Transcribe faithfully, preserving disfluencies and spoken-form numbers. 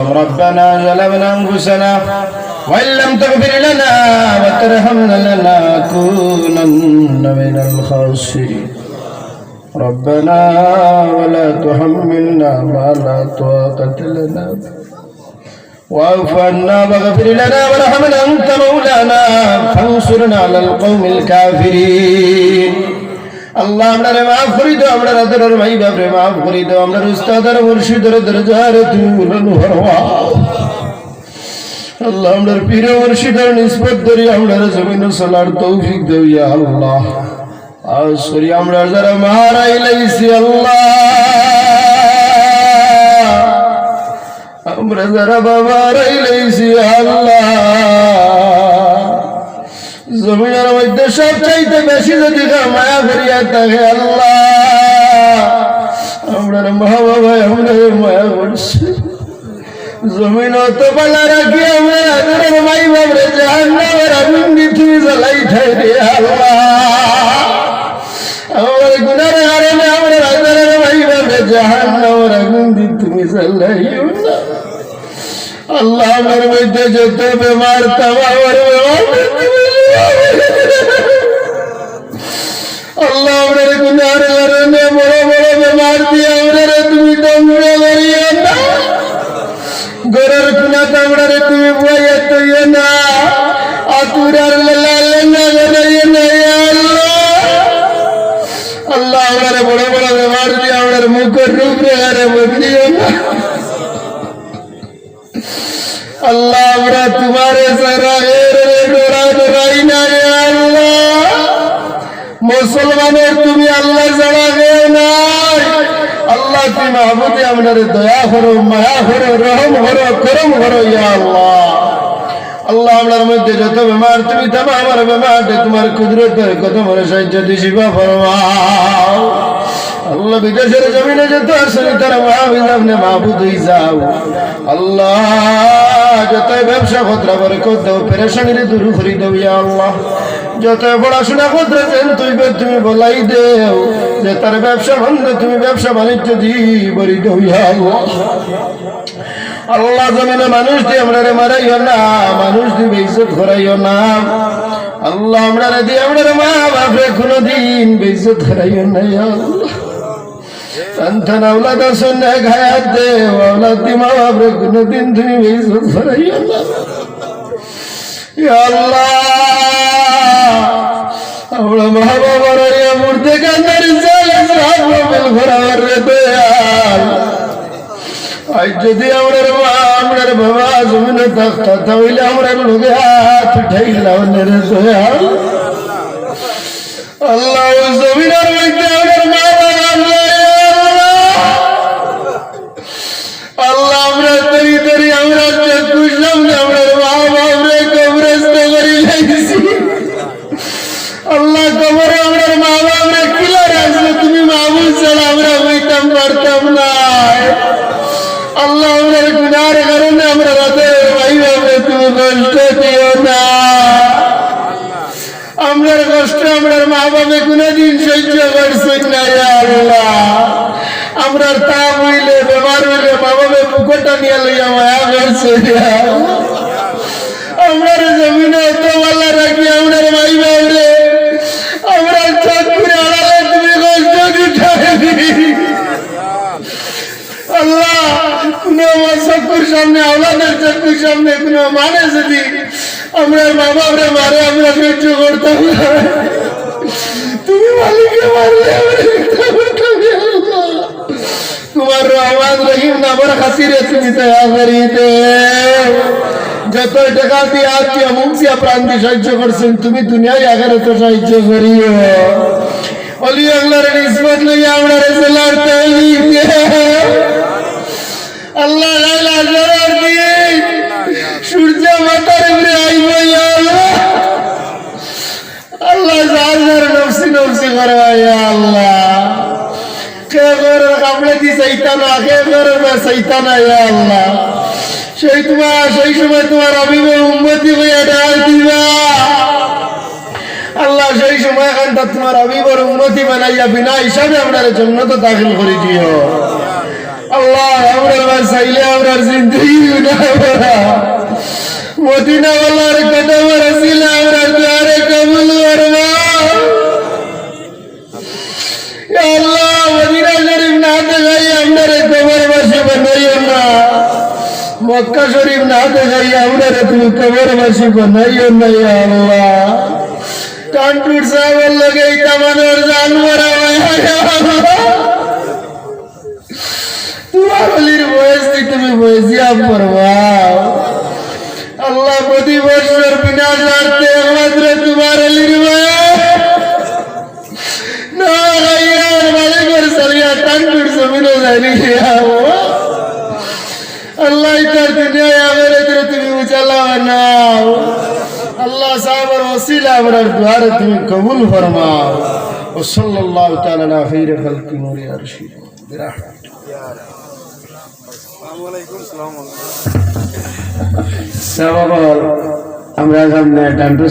ربنا ظلمنا أنفسنا وإن لم تغفر لنا وترحمنا لنكونن من الخاسرين. ربنا ولا تحملنا ما لا طاقة لنا به واعف عنا واغفر لنا وارحمنا أنت مولانا فانصرنا على القوم الكافرين. আল্লাহ, আমরারে মাফ করি দেও, আমরার আদরের মাই বাপরে মাফ করি দেও, আমরার উস্তাদ আর মুর্শিদর দরজারে তুমি বুলন্দ ফরমাও। আল্লাহ, আমরার পীর মুর্শিদর নিসবত ধরি আমরারে জমিনো চলার তৌফিক দেও, ইয়া আল্লাহ। আজ করি আমরার যারা মা হারাইলাইছি আল্লাহ, আমরা যারা বাবা হারাইলাইছি আল্লাহ, জমিনর মধ্যে সবচাইতে বেশি যদি কেউ মায়া করিয়া থাকে আল্লাহ, আমরার মা বাবায় আমরারে মায়া করছে। জমিনো তো বালা রাখি আমরার আদরের মাই বাপরে জাহান্নামের আগুন দি তুমি জ্বালাইতায় রে আল্লাহ। আমরার গুনার কারণে আমরার আদরের মাই বাপরে জাহান্নামের আগুন দি তুমি জ্বালাইও না। আল্লাহ, আমরার মধ্যে যত বেমার, তামাম বেমার আল্লাহ, আমরার গুনার কারণে বড় বড় বেমার দিয়া আমরারে তুমি ধ্বংস করিও না। ঘরর কুনাত আমরারে তুমি বওয়াইয়া থইও না। আতুরার লালা লেঙ্গা বানাইও না, ইয়া আল্লাহ। আল্লাহ, আমরারে বড় বড় বেমার দিয়া আমরার মুখর রূপরেখারে বদলিও না। আল্লাহ, আমরা তোমারে ছাড়া এর ডরা ডরাই না রে আল্লাহ। মুসলমানের তুমি আল্লাহ ছাড়া কেউ নাই। আল্লাহ, তুমি মাবুদে আমরারে দয়া করো, মায়া করো, রহম করো, করম করো, ইয়া আল্লাহ। আল্লাহ, আমরার মধ্যে যত বেমার, তুমি তামাম বেমাররে তোমার কুদরতর কদমর সাহায্যে তুমি শিফা ফরমাও। আল্লাহ, বিদেশর জমিনো যত আছইন, তারা মা হাফিজ আপনে মাবুদ অই যাও। আল্লাহ, যত ব্যবসা খতরা বরকত দেও, পেরেশানিরে দূর করি দেও, ইয়া আল্লাহ। যত পড়াশোনা খতরা যেন তুই বে-, তুমি বলাই দেও, যে তার ব্যবসা বন্ধ, তুমি ব্যবসা বাণিজ্য দি ভরি দেও, ইয়া আল্লাহ। আল্লাহ, জমিনো মানুষ দি আমরারে মারাইও না, মানুষ দি বেইজ্জত করাইও না। আল্লাহ, আমরারে দি আমরার মা বাপরে কুনুদিন বেইজ্জত করাইও না, ইয়া আল্লাহ। সন্তান আওলাদ আছইন, নেক হায়াত দেও, আওলাদ দি মা বাপরে কুনুদিন তুমি বেইজ্জত করাইও না। ইয়া আল্লাহ, আমরার মা বাবার ইয়া মুর্দে কান্দারি জালে সওয়াব কবুল ফরমাও রে দয়াল। আইজ যদি আমরার মা, আমরার বাবা জমিনো থাকতা, তা অইলে আমরার লগে আত উঠাইলা অনে রে দয়াল। আল্লাহ, অউ জমিনর মধ্যে আমরার মা বাবা নাই, ইয়া আল্লাহ। আল্লাহ, আমরার তরি তরি, আমরার চক্ষুর সামনে আমরার মা বাপরে কবরস্থ করি লাইছি। আল্লাহ, কবরো আমরার মা বাপরে কিলা রাখছো তুমি, মাবুদ ছাড়া আমরা অইতাম পারতাম নায়। আল্লাহ, আমরার গুনার কারণে আমরার আদরের মা বাপরে তুমি কষ্ট দিও না। আমরার কষ্ট আমরার মা বাপে কুনুদিন সইজ্য করছইন না, ইয়া আল্লাহ। আমরার তাপ অইলে, বেমার অইলে মা বাপে বুকো টানিয়া লইয়া মায়া করছইন, ইয়া আল্লাহ। আমরার জমিনো অত বালা রাখি আমরার মা বাপরে আমরার চক্ষুর আড়ালে তুমি কষ্ট দিতায় নি। আল্লাহ, কুনু আমার চক্ষুর সামনে, আওলাদের চক্ষুর সামনে কুনু মায়ে যদি আমরার মা বাপরে মারে, আমরা সইজ্য করতাম না। তুমি মালিকে মারলে আমরা সইজ্য করতাম না, আল্লাহ। তোমার রহমান রহিম নামর খাতিরে তুমি দয়া করি দেও। যত টেকা দিয়া, আত দিয়া, মুখ দিয়া, প্রাণ দিয়া সইজ্য করছইন, তুমি দুনিয়ায় আখেরাতো সইজ্য করিও। অলি আল্লাহর নিসবত লইয়া আমরারে চলার তৌফিক দেও। আল্লাহ, লাইলা জোহরর দিন সূর্য মাথার উপরে আইবো, ইয়া আল্লাহ। আল্লাহ, যার যার নফসি নফসি করবা, ইয়া আল্লাহ। কে ঘরর কাপড় দি চাইতা না, কে ঘরর মা চাইতা না, ইয়া আল্লাহ। সেই তোমার, সেই সময় তোমার হাবিবর উম্মতি কইয়া ডাক দিবা। আল্লাহ, সেই সময় খানটা তোমার হাবিবর উম্মতি বানাইয়া বিনা হিসাবে আমরারে জন্নতো দাখিল করি দিও। আল্লাহ, আমরার বাঁচাইলে আমরার জিন্দেগি গুনাহ ভরা। মদিনাওয়ালার কদমর উসিলায় আমরার দোয়ারে কবুল ফরমাও। ইয়া আল্লাহ, মদিনা শরীফ না দেখাইয়া আমরারে কবরবাসী বানাইও না। মক্কা শরীফ না দেখাইয়া আমরারে তুমি কবরবাসী বানাইও না, ইয়া আল্লাহ। টান্টুর সাহেবর লগে এই তামানোর জান মারা হয়, ইয়া আল্লাহ। তোমার অলির বয়স কি তুমি বয়সিয়া ফরমাও। আল্লাহ, প্রতি বছর বিনা স্বার্থে একমাত্র তোমার অলির বয়স। না, গাইয়ার মালিকের সালিয়া টান্টুর জমিনও যায়নি। আল্লাহ, ইতার দুনিয়ায় আখেরাতরে তুমি উজালা বানাও। আল্লাহ, সাহেবর উসিলায় আমরার দোয়ারে তুমি কবুল ফরমাও। وصلى الله تعالى على خير خلق نور عرشه برحمته. সাহেব, আমরা সামনে টান্টু